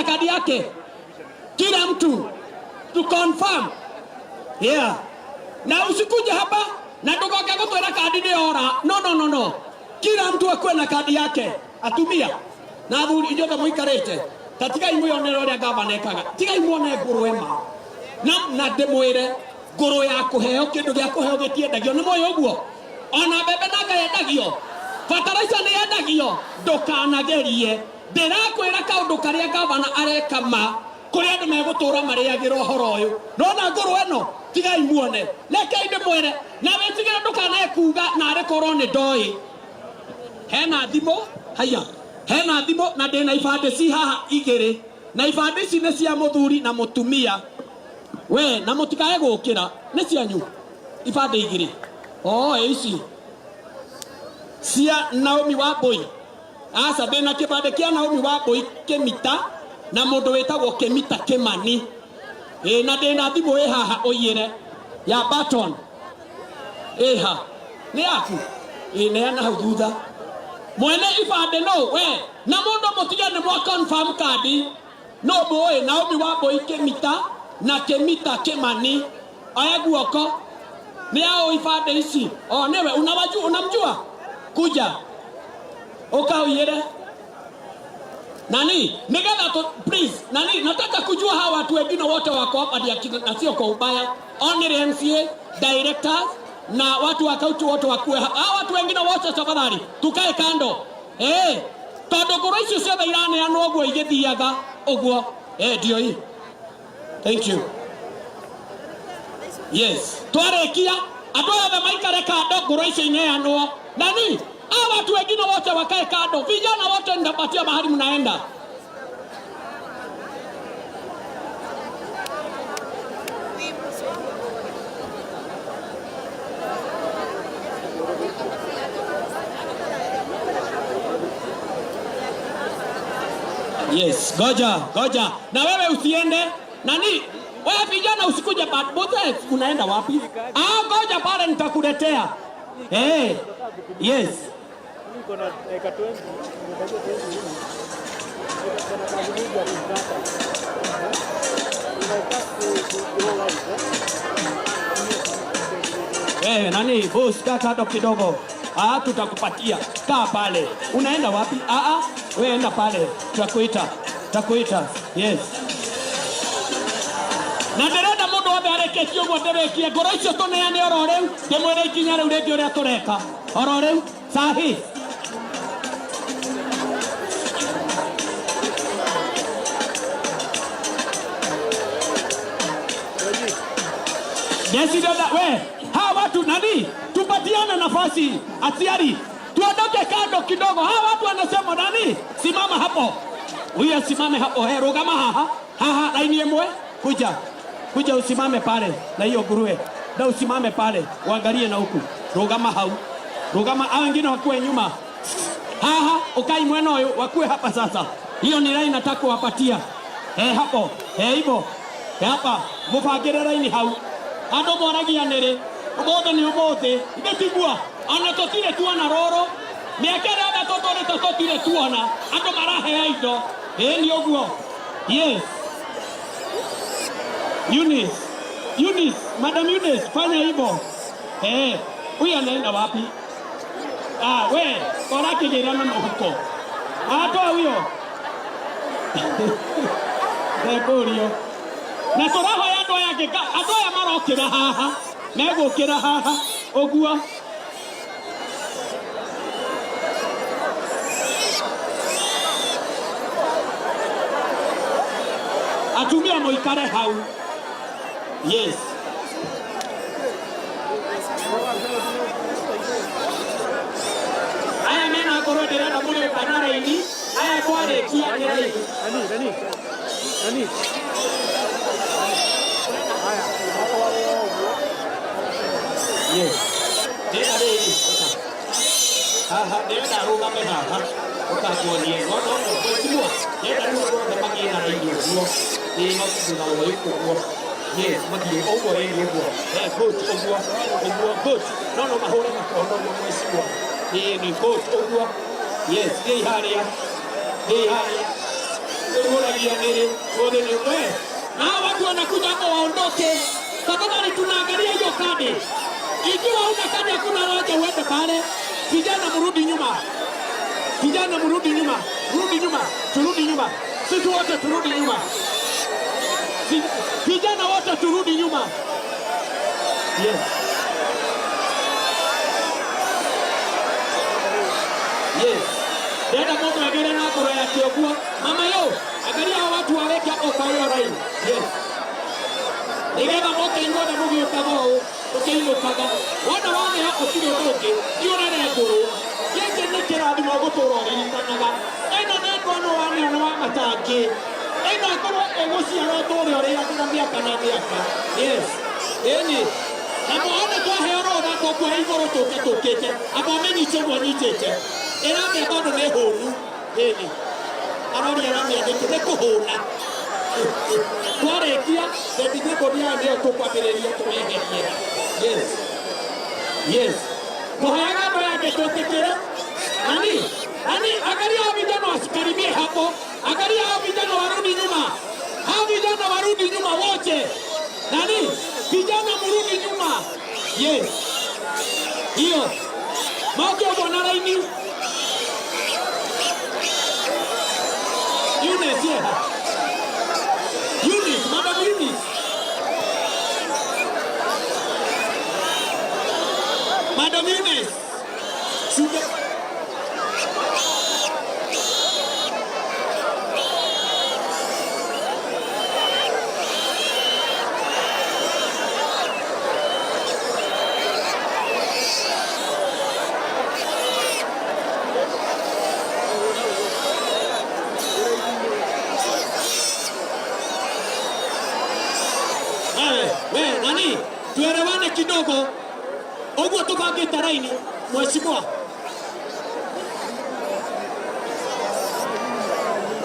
na kadi yake, kila mtu to confirm. Yeah. Na usikuje hapa na ndugoke gutwira kadi ni ora. No, no, no, no. Kila mtu akuwe na kadi yake atumia na athuri inyuothe muikarite ta tigai mwionere uria gavana ekaga, tigai muone ngũrwe ma na na ndĩmwĩre ngũrũ ya kũheo kĩndũ gĩa kũheo gĩtiendagio nĩ moĩ ũguo ona mbembe na yendagio fertilizer nĩ yendagio ndũkanagerie ndĩrakwĩra kaũndũ karĩa gavana areka ma kũrĩa andũ megũtũra marĩagĩra ũhoro ũyũ nona ngũrũ ĩno tigai muone rekei ndĩmwĩre na wĩtigĩre ndũkanae kuga narĩ korwo nĩ ndoĩ hena thimũ haya hena thimũ na ndĩna ibandĩ ci haha igĩrĩ na ibandĩ ici nĩ cia mũthuri na mũtumia we na mũtikae gũkĩra nĩ cianyu ibandĩ igĩrĩ o ici cia Naomi Wambui aca ndĩna kĩbandĩ kĩa Naomi Wambui Kĩmita na mũndũ wĩtagwo Kĩmita Kĩmani ĩ na ndĩna thimũ ĩ haha ũiyĩre ya button ĩha nĩ yaku ĩ neana hau thutha mwene ibandĩ no we na mũndũ mũtige nĩ mwa confirm kandi no mũĩ Naomi Wambui Kĩmita na Kĩmita Kĩmani oya guoko nĩ ao ibandĩ ici o nĩwe unawajua unamjua kuja ukauyire nani nigetha tu please nani nataka kujua hawa watu wengine wote wako hapa ni akina na sio kwa ubaya only MCA directors na watu wa kaunti wote wakuwe hapa hawa watu wengine wote tafadhali tukae kando eh tondu ngũrũ icio ciothe iraneanwo ũguo igĩthiaga ũguo eh ndio hii thank you yes twarĩkia andũ othe maikare kando ngũrũ icio ineanwo nani hawa watu wengine wote wakae kando vijana wote nitapatia mahali mnaenda Yes, goja, goja. Na wewe usiende. Nani? Wewe vijana usikuje bad boys, unaenda wapi? Ah, goja pale nitakuletea. Eh. Yes. Niko na dakika 20, dakika 20 hivi. Niko na kazi mingi ya kukata. If I start to roll out, eh? Eh, nani? Boss, kaa kando kidogo. Ah, tutakupatia. Kaa pale. Unaenda wapi? Ah ah, wewe enda pale. Tutakuita. Tutakuita. Yes. Na ndĩrenda mũndũ wothe arĩkĩtie ũguo ndĩrĩkie ngoro icio tũneane oro rĩu ndĩmwĩre ikinya rĩu rĩngĩ ũrĩa tũreka oro rĩu sahi Ndeciria we hawa watu nani, tupatiane nafasi atiari, tuondoke kando kidogo. Hawa watu wanasema nani, simama hapo, huyu asimame hapo, he, rugama haha haha, laini ĩmwe, kuja kuja, usimame pale na hiyo nguruwe, na usimame pale uangalie na huku, rugama hau, rugama. Hao wengine wakuwe nyuma haha, ukai mwena ũyũ wakuwe hapa sasa. Hiyo ni line nataka kuwapatia eh, hapo eh, hivyo eh, hapa mubangĩre raini hau andũ moragia nĩrĩ ũmũthĩ nĩ ũmũthĩ ithe tigua ona tũtirĩ tuona rũrũ mĩaka ĩrĩa yothe tũtũrĩte tũtirĩ tuona andũ maraheo indo ĩĩ nĩ ũguo yes Eunice Eunice Madam Eunice fanya hivyo eh huyu anaenda wapi ah we ora kĩgĩra na mũhuko atoa huyo ndekũrio na tũrahoya andũ aya angĩ andũ aya marokĩra haha megũkĩra haha ũguo atumia mũikare hau yes aya mena ngorwo ndĩrenda mũrĩũka na raini aya twarĩkia nĩ raini Nani, nani? Nani? Haya, matware ũguo. Yes. Ndĩrenda rĩrĩ ũka. Haha ndĩrenda arũgame haha ũkakuonie no no no mheshimiwa ndĩrenda rĩu andũ othe magĩe na raini ũguo ĩĩ mathiĩ thutha wa ũyũ ũguo yes mathiĩ ũguo ĩĩ ũguo eh good ũguo ũguo good no no mahũre makono ũguo mheshimiwa ĩĩ nĩ good ũguo yes thiĩi harĩa thiĩi harĩa Ũhũragia nĩrĩ mũthenya ũmwe. Na hawa watu wanakuja hapa waondoke. Tafadhali tunaangalia hiyo kadi. Ikiwa huna kadi hakuna haja uende pale. Vijana mrudi nyuma. Vijana mrudi nyuma. Rudi nyuma. Turudi nyuma. Sisi wote turudi nyuma. Vijana wote turudi nyuma. Yes. Yes. Dada mundu agere na ngoro yake ũguo. Mama yo, angalia hao watu waweke hapo kwa hiyo line. Yes. Nigetha moke inyuothe mũgĩũkaga ũũ, mũkĩinũkaga. Wona wone gũtirĩ ũndũ ũngĩ, thiĩ ũrore ngũrũ. Gĩkĩ nĩ kĩrathimo ũgũtũra ũririkanaga. Ĩno nĩ ndwano waneo nĩ wa matangi. Ĩno ĩkorwo ĩgũciara ũtũre ũrĩagĩra mĩaka na mĩaka. Yes. Ĩni. Na muone twaheo rũtha tũkuoya igũrũ tũke tũkĩte. Amba ũmĩnyite ũguo nyitĩte. Ĩramĩa tondũ nĩ hũnu. Ĩni. Aroria aramĩa nĩkĩ? Nĩ kũhũna. Twarĩkia, the disabled aya nĩo tũkwambĩrĩria tũmeherie. Yes. Yes. Tũheaga andũ aya angĩ twĩtĩkĩre. Nani? Nani? Angalia hao vijana wasikaribie hapo. Angalia hao vijana warudi nyuma. Hao vijana warudi nyuma wote. Nani? Vijana mrudi nyuma. Yes. Hiyo. Moke bwana laini. Eunice, yeah. Eunice, Madam Eunice. Madam Eunice. Sugar. Wewe, we, nani? Tuelewane kidogo. Uguo tubangĩte raini, mheshimiwa.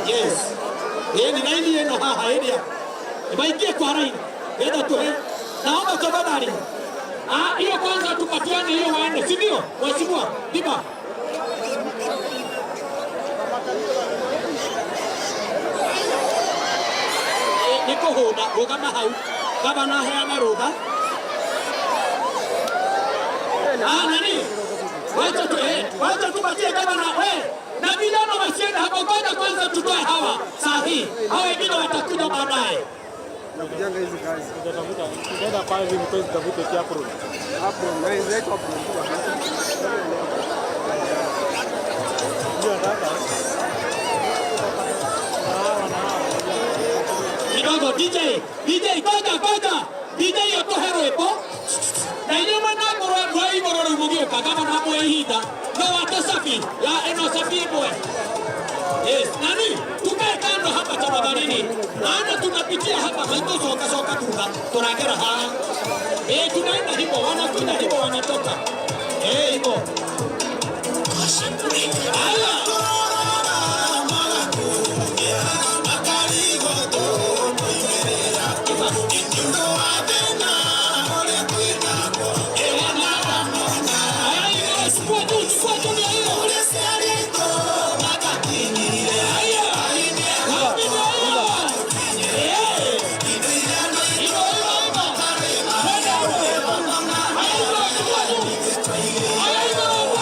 Yes. Ĩni raini ĩno haha ĩrĩa. Maingie kwa raini. Getha tuhe. Naomba tafadhali. Ah, hiyo kwanza tupatiane hiyo waende, si ndio? Mheshimiwa, Diba. Nĩ kũhũna, rũgama hau. Gavana heana rũtha. Ah, nani? Wacha tu, wacha tupatie gavana, we. Na vijana wasiende hapo, ngoja kwanza tutoe hawa saa hii. Hawa wengine watakuja baadaye. Nakujanga hizi kazi. Tutaenda pale hivi mpenzi tafute apron. Apron, na hizi apron tu. Ndio nataka. Kidogo DJ, DJ ngoja ngoja. DJ otuhe rwĩmbo. Na inyuĩ mwena ngũrũ mwe igũrũ rĩu mũgĩũka gavana mwe ihinda. No wate safi ya ĩno safi ĩmwe. Yes, nani? Tukae kando hapa tafadhalini. Maana tunapitia hapa maito soka soka thutha turagera haha. Tunaenda hivyo, wanakuja hivyo wanatoka. Hivyo. Haya. Haya, chukua juu, chukua juu ndio hiyo. Haya. Wapi ndio hiyo? Hivyo, hivyo, hivyo. Twende hapo. Haya, hivyo, chukua juu. Haya, hivyo.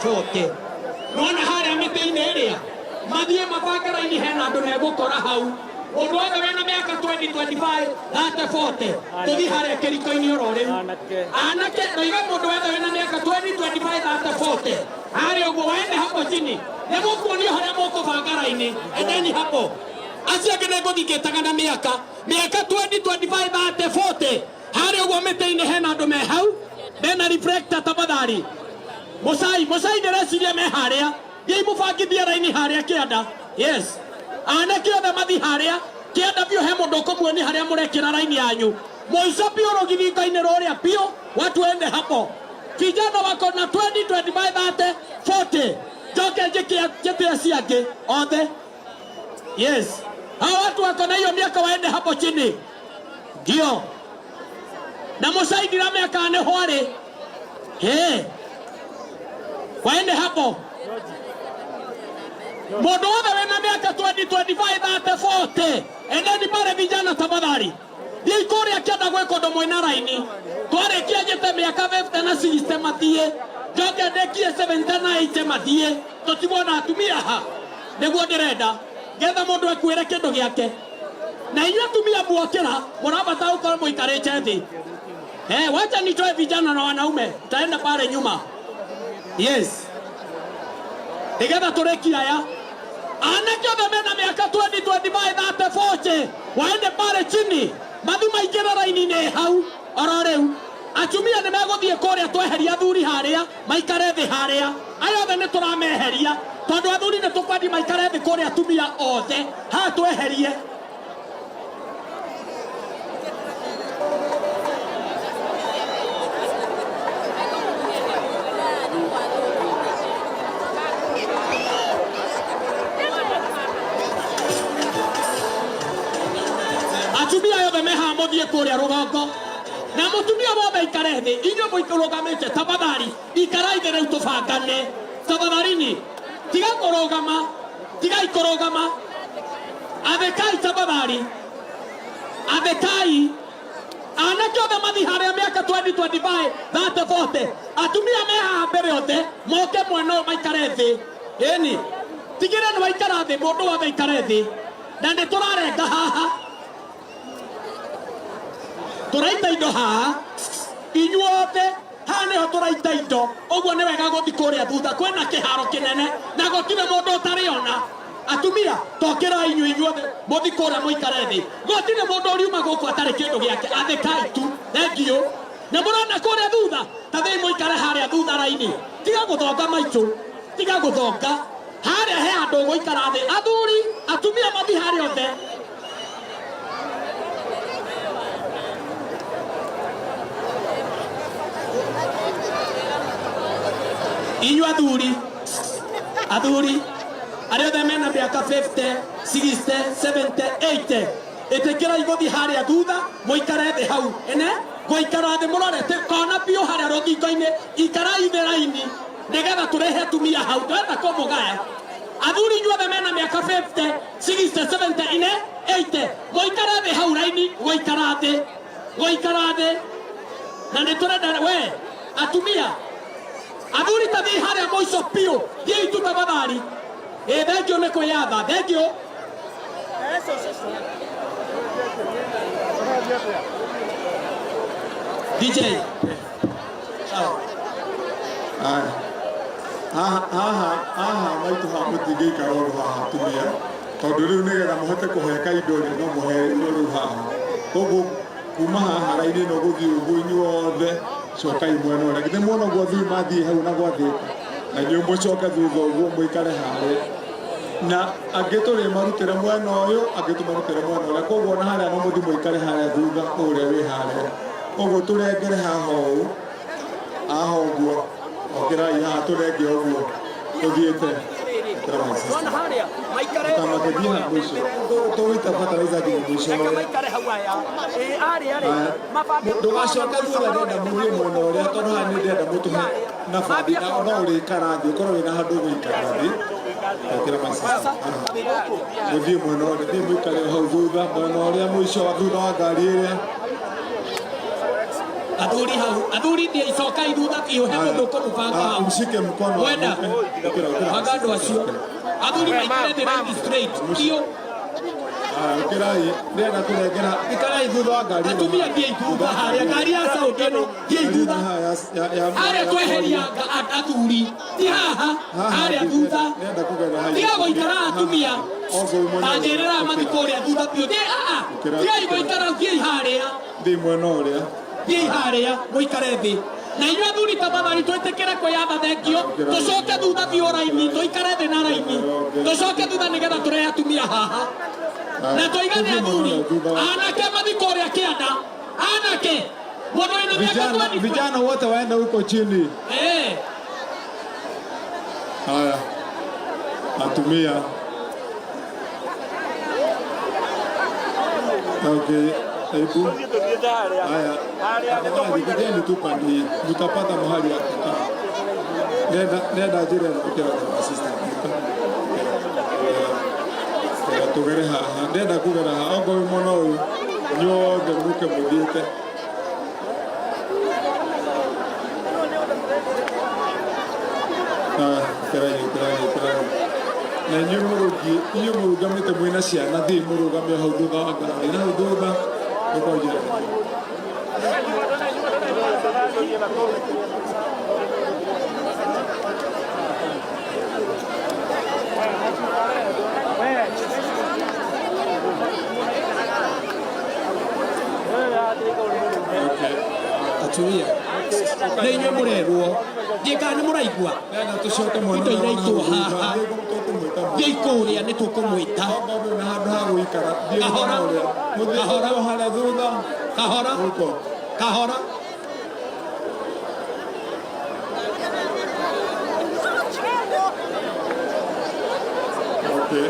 40. Nona harĩa mĩtĩ-inĩ ĩrĩa mathiĩ mabange raini, hena andũ megũkora hau. Mũndũ wothe wĩna mĩaka 20, 25, 30, 40, tũthiĩ harĩa kĩriko-inĩ oro rĩu. Anake. Anake ndoiga mũndũ wothe wĩna mĩaka 20, 25, 30, 40, harĩa ũguo waende hapo chini, nĩ mũkuonio harĩa mũkũbanga raini. Endeni hapo. Acio angĩ nĩngũthiĩ ngĩtaga na mĩaka, mĩaka 20, 25, 30, 40, harĩa ũguo mĩtĩ-inĩ hena andũ me hau mena reflector. Tafadhali Mũcai, Mũcai, ndĩreciria me harĩa. Thiĩi mũbangithie raini harĩa kĩanda. Yes, anake othe mathi harĩa kĩanda biũ, he mũndũ ũkũmuonia harĩa mũrekĩra raini yanyu mũico biũ, rũgithingo-inĩ rũrĩa biũ. Watu ende hapo, vijana wako na 20, 25, 30, 40. Njoke njĩke njĩte acio angĩ othe. Yes, hao watu wako na hiyo miaka waende hapo chini, ndio na mũcai ndirameka nĩ hwarĩ he waende hapo. Mũndũ wothe wĩna mĩaka 20, 25, 30, 40, endeni pale vijana tafadhali. Thiĩi kũrĩa kĩanda gwĩ kũndũ mwĩna raini. Twarĩkia njĩte mĩaka 50 na 60 mathiĩ, njoke ndĩkie 70 na 80 mathiĩ, tũtigwo na atumia ha. Nĩguo ndĩrenda getha mũndũ ekuĩre kĩndũ gĩake. Na inyuĩ atumia muokĩra mũrabatara gũkorwo mũikarĩte thĩ. Eh, wacha nitoe vijana na wanaume, taenda pale nyuma. Yes, nigetha tũrĩkie aya. Anake othe mena mĩaka 20, 25, 30, 40 waende pale chini, mathi maingĩre raini-inĩ hau oro rĩu. Atumia nĩ megũthiĩ kũrĩa tweheria athuri harĩa maikare thĩ harĩa. Aya othe nĩ tũrameheria tondũ athuri nĩ tũkwendi maikare thĩ kũrĩa. Atumia othe haha tweherie. Atumia othe me haha mũthiĩ kũrĩa rũgongo na mũtumia wothe ikare thĩ. Inyuĩ mũrũgamĩte, tafadhali ikarai thĩ rĩu tũbangane. Tafadhalini tiga kũrũgama, tigai kũrũgama. Athĩkai tafadhali, athĩkai. Anake othe mathi harĩa mĩaka 20, 25, 30, 40. Atumia me haha mbere othe moke mwena ũyũ maikare thĩ. Ĩni tigĩra nĩ waikara thĩ, mũndũ wothe ikare thĩ. Na nĩ tũrarenga haha, tũraita indo haha inyuothe. Haha nĩho tũraita indo. Ũguo nĩ wega gũthi kũrĩa thutha, kwĩna kĩharo kĩnene na gũtirĩ mũndũ ũtarĩona. Atumia tokĩra inyuĩ inyuothe mũthi kũrĩa mũikare thĩ. Gũtirĩ mũndũ ũriuma gũkũ atarĩ kĩndũ gĩake. Athĩkai tu, thengiũ. Na mũrona kũrĩa thutha, ta thĩi mũikare harĩa thutha raini. Tiga gũthonga maitũ, tiga gũthonga. Harĩa he andũ gũikara thĩ. Athuri, atumia mathi harĩa othe. Inyuĩ athuri, athuri arĩa othe mena mĩaka 50, 60, 70, 80, ĩtĩkĩrai gũthiĩ harĩa thutha mũikare thĩ hau. Ene gũikara thĩ mũrorete kona biũ harĩa rũthingo-inĩ. Ikarai thĩ raini nĩgetha tũrehe atumia hau. Twenda kũmũgaya. Athuri inyuothe mena mĩaka 50, 60, 70, ine 80, mũikare thĩ hau raini. Gũikara thĩ, gũikara thĩ. Na nĩ tũrenda we atumia. Athuri ta thiĩ harĩa mũico biũ, thiĩi tu tafadhali. Ĩ thengio nĩ kwĩyatha, thengio. DJ. Sawa. Aya. Haha haha haha maitũ, haha mũtingĩikara ũru haha atumia, tondũ rĩu nĩgetha mũhote kũheka indo rĩ, no mũheirwo rĩu haha. Koguo kuma haha raini ĩno gũthiĩ ũguo, inyuothe cokai mwena ũrĩa. Githĩ muona ũguo athuri mathiĩ hau na gwathĩka, na inyuĩ mũcoke thutha ũguo mũikare harĩa, na angĩ tũrĩmarutĩra mwena ũyũ, angĩ tũmarutĩre mwena ũrĩa. Koguo na harĩa no mũthiĩ mũikare harĩa thutha ũrĩa wĩ harĩa ũguo. Tũrengere haha ũũ, haha ũguo. Okĩrai haha, tũrenge ũguo tũthiĩte. Okĩra, my sister. Wona harĩa maikare. Ũkamakĩthiĩ haha mũico, tũgũita fertilizer nginya mũico. Reke maikare hau aya. Ĩ arĩa rĩ mabange. Ndũgacoke thutha, ndĩrenda mũthiĩ mwena ũrĩa, tondũ haha nĩ ndĩrenda mũtũhe nabathi na no ũrĩikara thĩ, ũkorwo wĩna handũ ũgũikara thĩ. Okĩra, my sister. Mũthiĩ mwena ũrĩa, thiĩ mũikare hau thutha mwena ũrĩa mũico wa thutha wa ngari ĩrĩa. Athuri hau, athuri ndiĩ icokai thutha biũ, he mũndũ ũkũmũbanga hau. Mshike mkono. Wenda. Ukira, ukira. Banga andũ acio. Athuri maikare thĩ raini straight. Biũ. Ukirai, ndĩrenda kũrengera. Ikarai thutha wa ngari. Atumia thiĩi thutha harĩa ngari ya sound ĩno, thiĩi thutha. Harĩa tweheria athuri. Ti haha, harĩa thutha. Ndĩrenda kũgera hau. Tiga gũikara atumia. Ogo mwena. Ta njĩrĩra mathiĩ kũrĩa thutha biũ. Thiĩ haha. Tigai gũikara, thiĩi harĩa. Thiĩ mwena ũrĩa. Thiĩi harĩa mũikare thĩ. Na inyuĩ athuri tafadhali twĩtĩkĩre kwĩyatha thengio, tũcoke thutha biũ raini, tũikare thĩ na raini, tũcoke thutha nĩgetha tũrehe atumia haha. Na tũigane athuri, anake mathiĩ kũrĩa kĩanda, anake mũndũ wĩna mĩaka Vijana, 25. vijana wote waende huko chini. Haya. Atumia. Okay, hebu. Haya. Tafadhali kujeni tu pande hii. Mtapata mahali ya kukaa. Nenda, nenda njĩra ĩno ũkĩra na sister. Ũkĩra tũgere haha. Ndenda kũgera haha. Okorwo wĩ mwena ũyũ, inyuothe mũke mũthiĩte. Haya, ũkĩrai, ũkĩrai, ũkĩrai. Na inyuĩ mũrũngiĩ, inyuĩ mũrũgamĩte mwĩna ciana, thiĩ mũrũgame hau thutha wa ngari. Na hau thutha, mũkonjera. Okay. Atumia, nĩ inyuĩ mũrerwo. Ndiĩ kana nĩ mũraigua. Ndĩrenda tũcoke mwena Indo ũrĩa wa iraitwo hau thutha. haha. Thiĩ tũkũmwĩta mũno. Thiĩi kũrĩa nĩ tũkũmwĩta. Okorwo mwĩna handũ ha gũikara, thiĩ Kahora. mwena ũrĩa. Mũthiĩ Kahora. kũu harĩa thutha. Kahora. Huko. Kahora. Okay.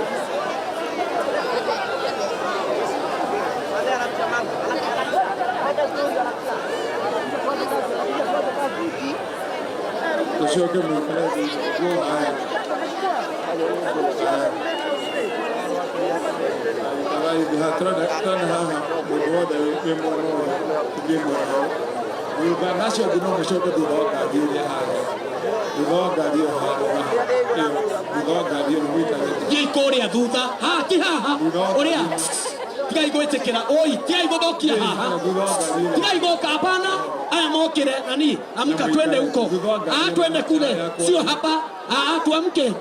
Tũcoke mũikare thĩ. Haya. Haya. Ikarai thĩ haha. Tũrenda haha mũndũ wothe wĩ mwena ũrĩa, ũthiĩ mwena ũyũ. Thutha, na acio angĩ no mũcoke thutha wa ngari ĩrĩa harĩa. Thutha wa ngari ĩyo harĩa na ĩyo. Thutha wa ngari ĩyo mũikare thĩ. Thiĩi kũrĩa thutha. Haha ti haha. Thutha wa Ũrĩa. Tigai gwĩtĩkĩra. Oi, tigai gũthũkia haha. Thutha wa ngari ĩyo. Tigai gũka, hapana. Aya mokire nani? Amka twende huko. Ah, twende kule. Sio hapa. Ah, tuamke.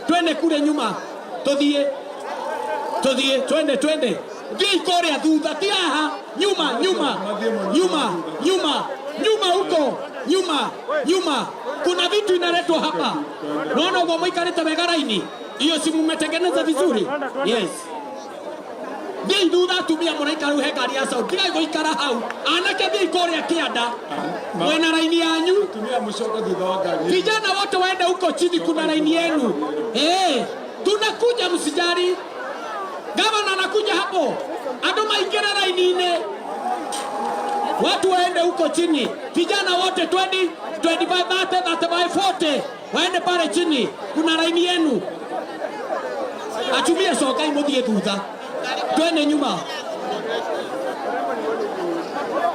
Twende kule nyuma. Tuthiĩ. Tuthiĩ, twende, twende. Thiĩi kũrĩa thutha, ti haha. Nyuma, nyuma. Nyuma, nyuma. Nyuma huko. Nyuma, nyuma. Kuna vitu inaletwa hapa. Naona ugo mwikarĩte wega raini. Hiyo si mmetengeneza vizuri? Yes. Thiĩi thutha atumia mũraikara rĩu he ngari ya sound. Tigai gũikara hau. Anake thiĩi kũrĩa kĩanda. Mwena raini yanyu. Atumia mũcoke thutha wa ngari ĩyo. Vijana wote waende huko chini, kuna raini yenu. Tunakuja msijali. Gavana anakuja hapo. Andũ maingĩre raini-inĩ. Watu waende huko chini. Vijana wote 20, 25, 30, 35, 40. Waende pale chini. Kuna raini yenu. Atumia cokai mũthiĩ thutha. Twende nyuma.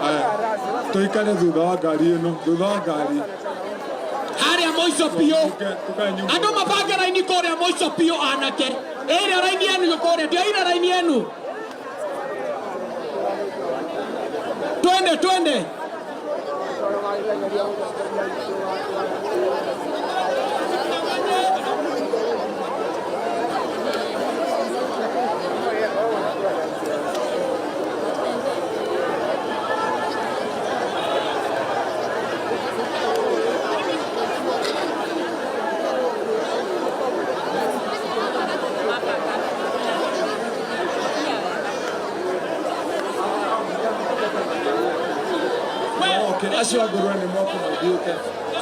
Haya. Tũikare thutha wa ngari ĩno, thutha wa ngari. Harĩa mũico biũ. Tukae nyuma. Andũ mabange raini kũrĩa mũico biũ anake. Ĩrĩa raini yenu kũrĩa, ndioire raini yenu. Twende, twende. Okay, acio a nguruwe nĩ moke mathiĩte.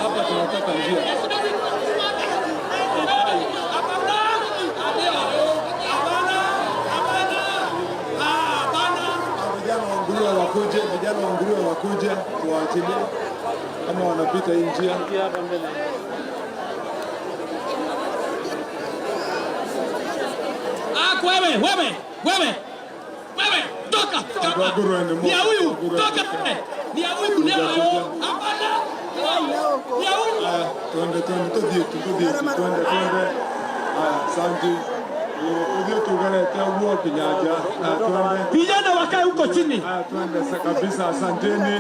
Hapa tunataka njia. Vijana wa nguruwe wakuje, vijana wa nguruwe wakuje, tuwaachilie kama wanapita hii njia. Ah, wewe, wewe, wewe. Wewe, toka, toka. Wa nguruwe ni moja. Ni huyu, Wa nguruwe toka. ni moja. Ni ya huyu, ni ya huyu. Hapana. Ni ya huyu. Haya, twende twende tuthiĩ tu tuthiĩ tu twende twende. Haya, asante. Tuthiĩ tugerete ũguo nginya nja. Haya, twende. Vijana wakae huko chini. Haya, twende kabisa, asanteni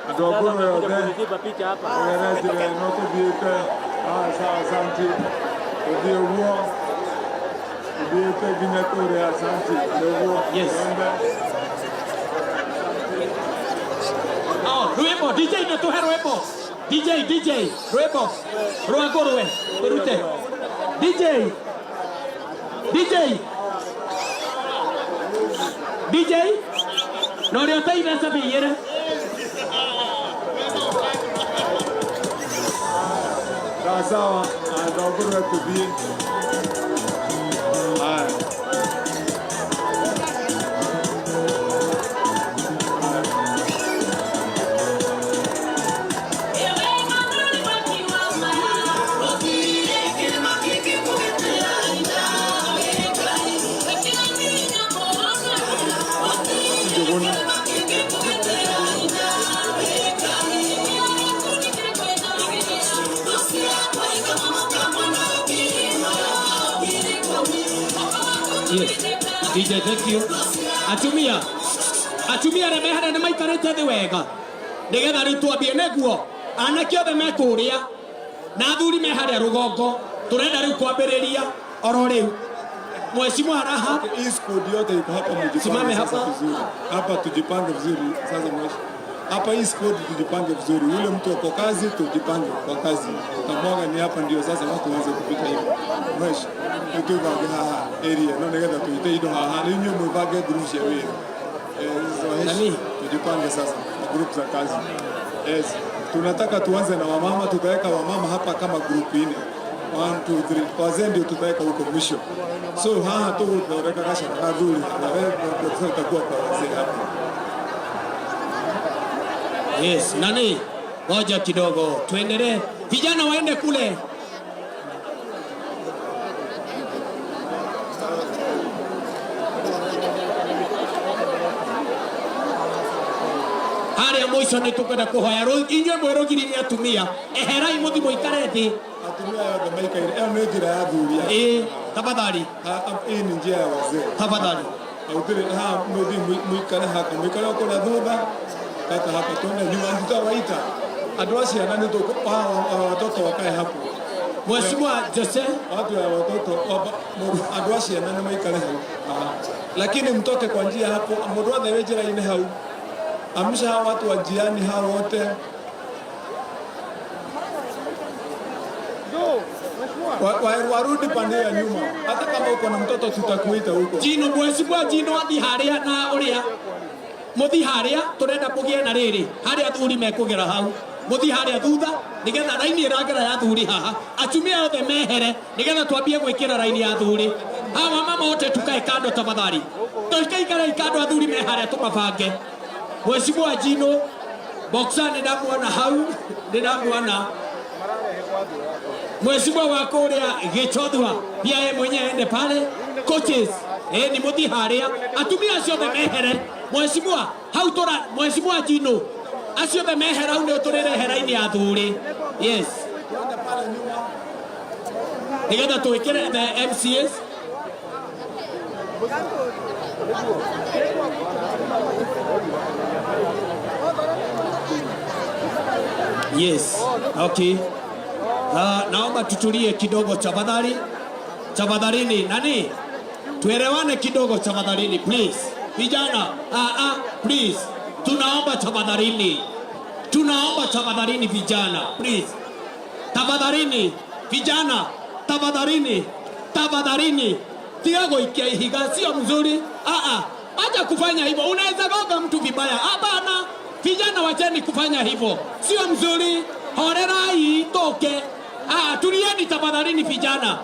andũ a ngũrwe othe. Kuziba picha hapa. Tũgere njĩra ĩno tũthiĩte. Haya, sawa, asante. Tuthiĩ ũguo tuthiĩte nginya kũrĩa, asante. Nĩguo. Yes. Twende. Oh, rwĩmbo DJ nĩ tũhe rwĩmbo. DJ DJ rwĩmbo rwa ngũrwe tũrute. DJ DJ DJ na ũrĩa ũteire cabi igĩrĩ. Sawa sawa, andũ a ngũrwe tũthiĩ. Haya. Njũgũna. Yes. DJ, thank you. Atumia atumia arĩa me harĩa nĩ maikarĩte thĩ wega nĩgetha rĩu twambie nĩguo anake othe me kũrĩa na athuri me harĩa rũgongo tũrenda rĩu kwambĩrĩria oro rĩu. Mheshimiwa Raha. Hii squad yote iko hapa, mjipange Simame sasa hapa. vizuri. Hapa tujipange vizuri sasa mweshi. Hapa hii squad tujipange vizuri. Ule mtu ako kazi tujipange kwa kazi. Tutamwaga ni hapa ndio sasa watu waanze kupita hivi. Mweshi. Tukivange haha area no nigetha tuite indo haha ni inyuĩ mwĩbange group cia wĩra. So Nani? Tujipange sasa na group za kazi. Yes. Tunataka tuanze na wamama, tutaweka wamama hapa kama group ine. 1 2 3. Wazee ndio tutaweka huko mwisho. So haha tuguthondeka gacana ga thuri na wewe utakuwa kwa wazee hapa. Yes, nani? Ngoja kidogo tuendelee. Vijana waende kule. Harĩa mũico nĩ tũkwenda kũhoya inyuĩ mwĩrũgiri atumia eherai mũthi mũikare thĩ. Atumia yothe maikaire, ĩyo nĩ njĩra ya athuri. Ĩĩ, tafadhali. Hii ni njia ya wazee. Tafadhali. Hautiri ha muthi muikare haka muikare o kũrĩa thutha kata hapa tuende nyuma tutawaita andũ a ciana nĩ watoto wakae hapo. Mheshimiwa Jose. Watu ya watoto andũ a ciana nĩ maikare hau. Aha. Lakini mtoke kwa njia hapo mũndũ othe wĩ njĩra-inĩ hau, amsha hawa watu wa njiani hao wote. Warudi pande ya nyuma. Hata kama uko na mtoto tutakuita huko. Jino, Mheshimiwa Jino athi haria na uria muthi haria turenda kugie na riri haria athuri mekugera hau muthi haria thutha nigetha raini iragera ya athuri haha atumia othe mehere nigetha twambie gwikira raini ya athuri hawa mama wote tukae kando tafadhali tukaikare kando athuri me haria tumabange. Mheshimiwa Jino boxer ni ndamuona hau ni ndamuona Mheshimiwa wa kuria Gichothwa pia yeye mwenyewe ende pale coaches ni muthi haria atumia acio othe mehere. Mheshimiwa hau tura Mheshimiwa Jino acio othe mehere hau ni turere raini ya athuri. Yes, nigetha twikire the MCAs. Yes, okay. Naomba tutulie kidogo tafadhali. Tafadhalini, nani? Tuelewane kidogo tafadhalini, please. Vijana, please. Tunaomba tafadhalini. Tunaomba tafadhalini vijana, please. Tafadhalini, vijana, tafadhalini, tafadhalini. Tiga goikia ihiga sio mzuri. Acha kufanya hivyo. Unaweza gonga mtu vibaya. Hapana. Vijana wacheni kufanya hivyo. Sio mzuri. Horerai toke. Tulieni tafadhalini vijana.